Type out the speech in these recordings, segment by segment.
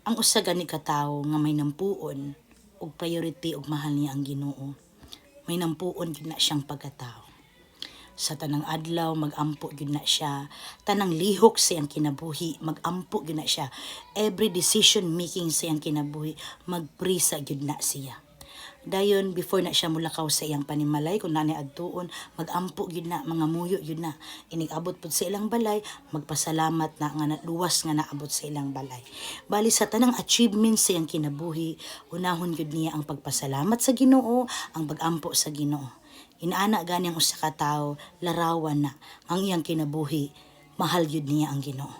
Ang usa gani ka tawo nga may nampuon og priority og mahal niya ang Ginoo, may nampuon gyud na siyang pagkatao. Sa tanang adlaw magampo gyud na siya, tanang lihok sa iyang kinabuhi magampo gyud na siya. Every decision making sa iyang kinabuhi, magprisa gyud na siya. Dayon before na siya mulakaw sa iyang panimalay, kung naa nay adtuon, magampo gyud na, mga muyo gyud na. Inig abot pud sa ilang balay, magpasalamat na nga luwas nga naabot sa ilang balay. Bali sa tanang achievements sa iyang kinabuhi, unahon gyud niya ang pagpasalamat sa Ginoo, ang pagampo sa Ginoo. Inaana gani ang usa ka tawo, larawan na ang iyang kinabuhi, mahal gyud niya ang Ginoo.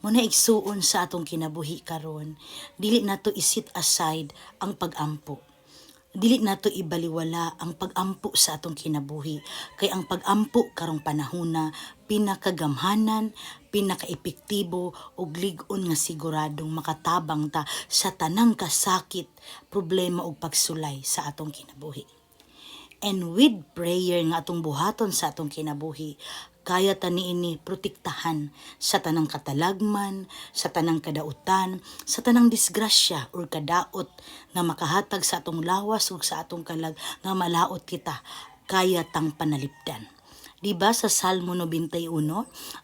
Muna igsuon, sa atong kinabuhi karon, dili nato i-set aside ang pagampo. Dili nato ibaliwala ang pagampo sa atong kinabuhi, kay ang pagampo karong panahona pinakagamhanan, pinakaepektibo ug lig-on nga siguradong makatabang ta sa tanang kasakit, problema ug pagsulay sa atong kinabuhi. And with prayer nga atong buhaton sa atong kinabuhi, kaya ta niini protektahan sa tanang katalagman, sa tanang kadautan, sa tanang disgrasya or kadaot nga makahatag sa atong lawas ug sa atong kalag nga malaot kita, kaya tang panalipdan. Di ba sa Salmo 91,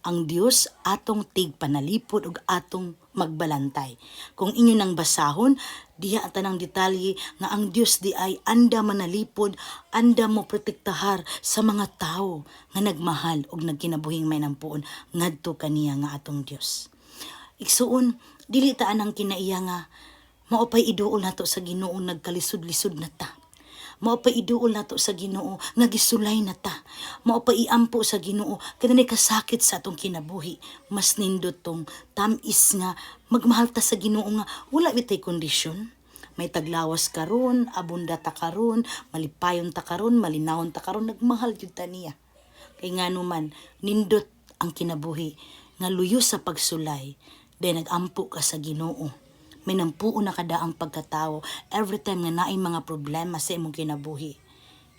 ang Dios atong tigpanalipod ug atong magbalantay? Kung inyo nang basahon, diha ang tanang detalye nga ang Dios di ay anda manalipod, anda mo protektahar sa mga tao nga nagmahal ug nagkinabuhing may nampuon ngadto kaniya nga atong Dios. Igsuon, dili ta anang kinaiya nga mao pay iduol nato sa Ginoo nagkalisod-lisod na ta. Mao pa iduol nato sa Ginoo nga gisulay na ta. Mao pa iampo sa Ginoo kay naay kasakit sa atong kinabuhi. Mas nindot tong tam-is nga magmahal ta sa Ginoo nga wala bitay kondisyon. May taglawas karon, abunda ta karon, malipayon ta karon, malinawon ta karon, nagmahal gyud ta niya. Kay ngano man, nindot ang kinabuhi nga luyo sa pagsulay, dahil nagampo ka sa Ginoo. May nampuo na kada ang pagkatao every time nga naay mga problema sa imong kinabuhi.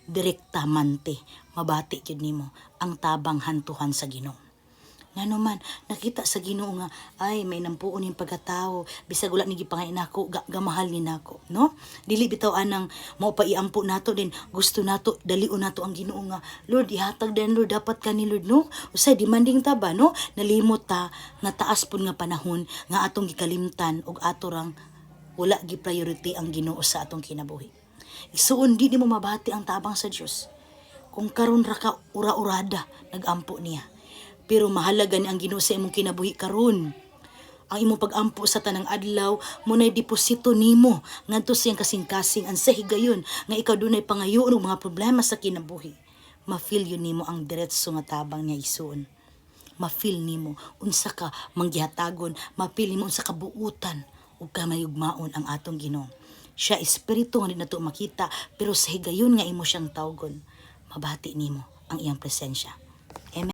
Direkta mante, mabati gyud nimo ang tabang hantuhan sa Ginoo. Ngano man, nakita sa Ginoo nga ay may nampuon ning pagkatao, bisag wala ni gipangay nako, gamahal ni nako, no? Dili bitaw anang mao pa iampo nato din, gusto nato dalion nato ang Ginoo nga, "Lord, ihatag din, Lord, dapat ka ni Lord," no? Usay demanding ta ba, no? Nalimot ta nga taas pud nga panahon nga atong gikalimtan ug ato rang wala gi priority ang Ginoo sa atong kinabuhi. Igsuon, di nimo mabati ang tabang sa Dios kung karon ra ka ura-urada nagampo niya. Pero mahalaga ni ang Ginoo sa imong kinabuhi karon. Ang imong pagampo sa tanang adlaw mo nay deposito nimo ngadto sa iyang kasing-kasing ang sa higayon nga ikaw dunay pangayoon og mga problema sa kinabuhi. Ma-feel yun nimo ang diretso nga tabang niya, igsuon. Ma-feel nimo unsa ka manggihatagon, ma-feel nimo unsa ka buutan ug ka mayugmaon ang atong Ginoo. Siya espiritu nga di nato makita, pero sa higayon nga imo siyang tawgon, mabati nimo ang iyang presensya.